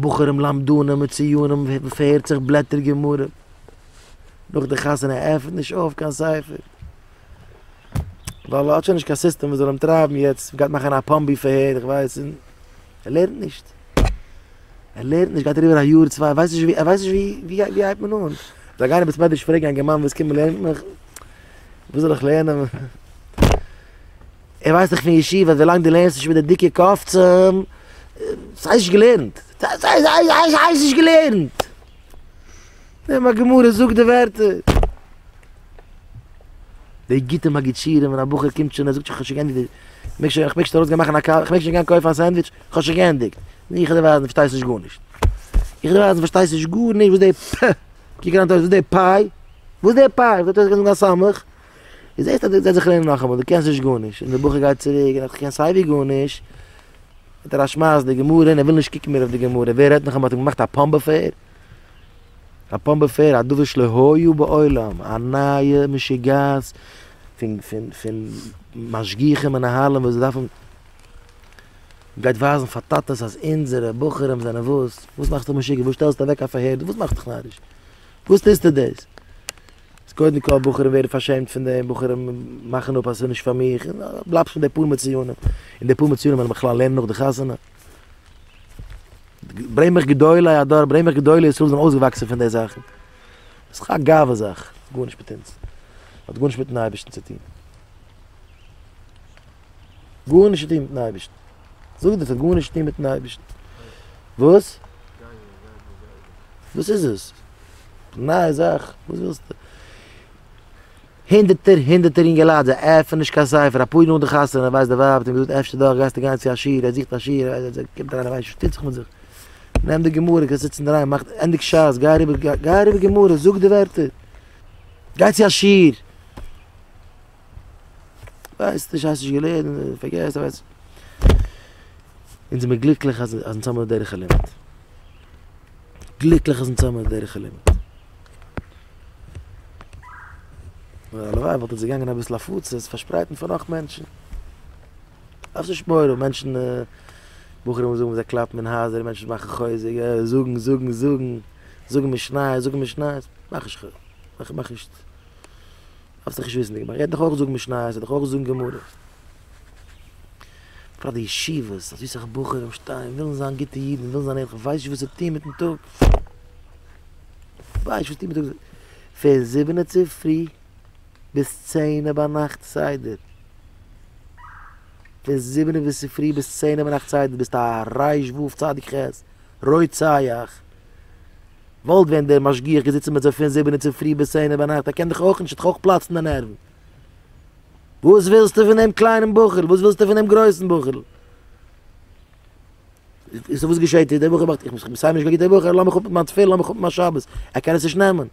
בחורים למדנים מצוינים פארהערט זיך בלעטער גמרא, נאך די חתונה ער עפענט נישט אויף קיין ספר, ווייל ער האט שוין נישט קיין סיסטעם וואס זאל אים טרייבן יעצט, מ'גייט מאכן א פומבי פארהער, איך ווייס, און ער לערנט נישט, ער לערנט נישט, גייט אריבער א יאר צוויי, ער ווייסט נישט ווי, ער ווייסט נישט ווי, ווי הייבט מען אן, זאל גיין אין בית מדרש פרעגן א אינגערמאן וואס קומט לערנט מיך, וואס זאל איך לערנען? ער ווייסט דאך פון ישיבה אז ווילאנג דו לערנסט נישט מיט די דיקע קופצים, ס'הייסט נישט געלערנט, ס'הייסט נישט געלערנט! נעם א גמרא זאג די ווערטער. די גוטע מגיד שיעורים ווען א בחור קומט שוין ער זאגט שוין כ'האב שוין געענדיגט די, כ'מעג שוין כ'מעג שוין ארויסגיין מאכן א קאווע, כ'מעג שוין גיין קויפן א סענדוויטש, כ'האב שוין געענדיגט. נו איך וועל דיר ווייזן דו פארשטייסט נישט גארנישט. איך וועל דיר ווייזן דו פארשטייסט נישט גארנישט וואס די פ, קוק אריין אין תוס' וואס די פיי, וואס די פיי, וואס האט תוס' געזאגט א סמך? דו זעסט אז דו זעצט זיך לערנען נאכאמאל, דו קענסט נישט גארנישט, און דער בחור גייט צוריק און איך קען סייווי גארנישט, מיט ער א שמייס די גמרא און ער וויל נישט קוקן מער אויף די גמרא, ווער רעדט נאך אז מען האט אים געמאכט א פאמבע פער, א פאמבע פער, א דבר שלא היה בעולם, א נייע משוגעת פון פון פון משגיחים מנהלים וואס דארפן, גייט ווייזן פאר טאטעס אז אונזערע בחורים זענען וואס, וואס מאכסטו משוגע, וואס שטעלסטו אוועק א פארהער, וואס מאכסטו דיך נאריש, וואס טוסטו דאס? איז קודם כל בחורים ווערן פארשעמט פון דעם, בחורים מאכן אפ אז ס'איז נישט פאר מיך, און בלייבסט מיט די פאר מצוינים, און די פאר מצוינים וועלן בכלל לערנען נאך די חתונה. ברענג מיך גדולי הדור, ברענג מיך גדולי ישראל זענען אויסגעוואקסן פון די זאכן. דאס איז א גאווה זאך, גארנישט מיט אונז, האט גארנישט מיטן אייבערשטן צו טון. גארנישט צו טון מיטן אייבערשטן. זאג דיר, ס'האט גארנישט צו טון מיטן אייבערשטן. וואס? וואס איז עס? נייע זאך? וואס ווילסטו? הונדערטער הונדערטער אינגעלייט זיי עפענען נישט קיין ספר אפאר יאר נאך די חתונה ווייסט די ווייב האט אים געזאגט אפשר דאך גייסטו גיין צו א שיעור ער זוכט א שיעור ער קומט אריין ער ווייסט נישט וואס טוט זיך מיט זיך נעם די גמרא קענסט זיצן אינדערהיים מאך ענדיג שס גיי אריבער גיי אריבער גמרא זאג די ווערטער גיי צו א שיעור ווייסט נישט האסט נישט געלערנט פארגעס ווייסט אונז זעמיר גליקליך אז אונז האמיר דרך הלימוד. גליקליך אז אונז האמיר דרך הלימוד. הלוואי וואלט עס געגאנגען אביסל הפצה, עס פארשפרייטן פאר נאך מענטשן. דארפסט נישט מורא האבן, מענטשן, בחורים וואס זאגן זיי קלאפן אין הייזער, מענטשן מאכן חוזק, זאגן, זאגן, זאגן, זאגן משניות, זאגן משניות, מאך נישט, מאך נישט, דארפסט דיך נישט וויסנדיג מאכן, ער וועט דאך אויך זאגן משניות, ער וועט דאך אויך זאגן גמרא. בפרט די ישיבות, אזוי סאך בחורים שטייען, ווילן זיין גוטע אידן, ווילן זיין ערליך, ווייסט נישט וואס צו טון מיטן טאג. ווייסט נישט וואס צו טון מיטן טאג. פון זיבענע צופרי ביז צענע ביינאכט סדר. פון זיבענע ביז צופרי ביז צענע ביינאכט סדר ביסטו א ריש וו צדיק חית, רוצח. וואלט ווען דער משגיח געזיצן מיט זיי פון זיבענע צופרי ביז צענע ביינאכט, ער קען דיך אויך נישט, ער וועט דיך אויך פלאצן די נערוון. וואס ווילסטו פון דעם קליינעם בחור'ל? וואס ווילסטו פון דעם גרויסן בחור'ל? איז וואס געשעט איז דער בחור מאכט, איך בין סיי נישט קיין גוטער בחור, לאז מיך אפ מיט מיין תפילין, לאז מיך אפ מיט מיין שבת, ער קען עס נישט נעמען.